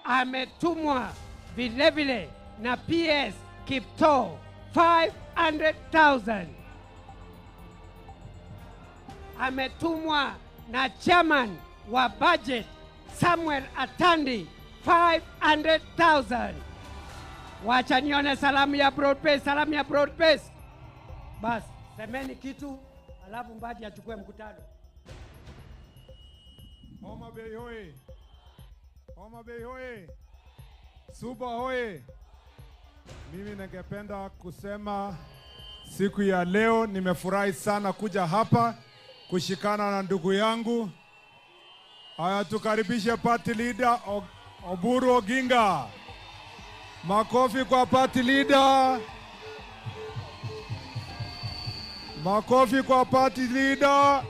Ametumwa vilevile na PS Kiptoo 500,000. Ametumwa na chairman wa budget Samuel Atandi 500,000. Wacha nione salamu ya broad base, salamu ya broad base. Bas, semeni kitu alafu Mbadi achukue mkutano. Homa Bay hoye! Homa Bay hoye! Suba hoye! Mimi ningependa kusema siku ya leo nimefurahi sana kuja hapa kushikana na ndugu yangu. Haya, tukaribishe party leader Oburu Oginga. Makofi kwa party leader. Makofi kwa party leader.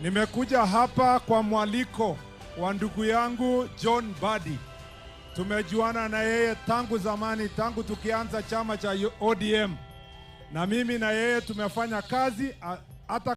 Nimekuja hapa kwa mwaliko wa ndugu yangu John Mbadi. Tumejuana na yeye tangu zamani, tangu tukianza chama cha ODM. Na mimi na yeye tumefanya kazi hata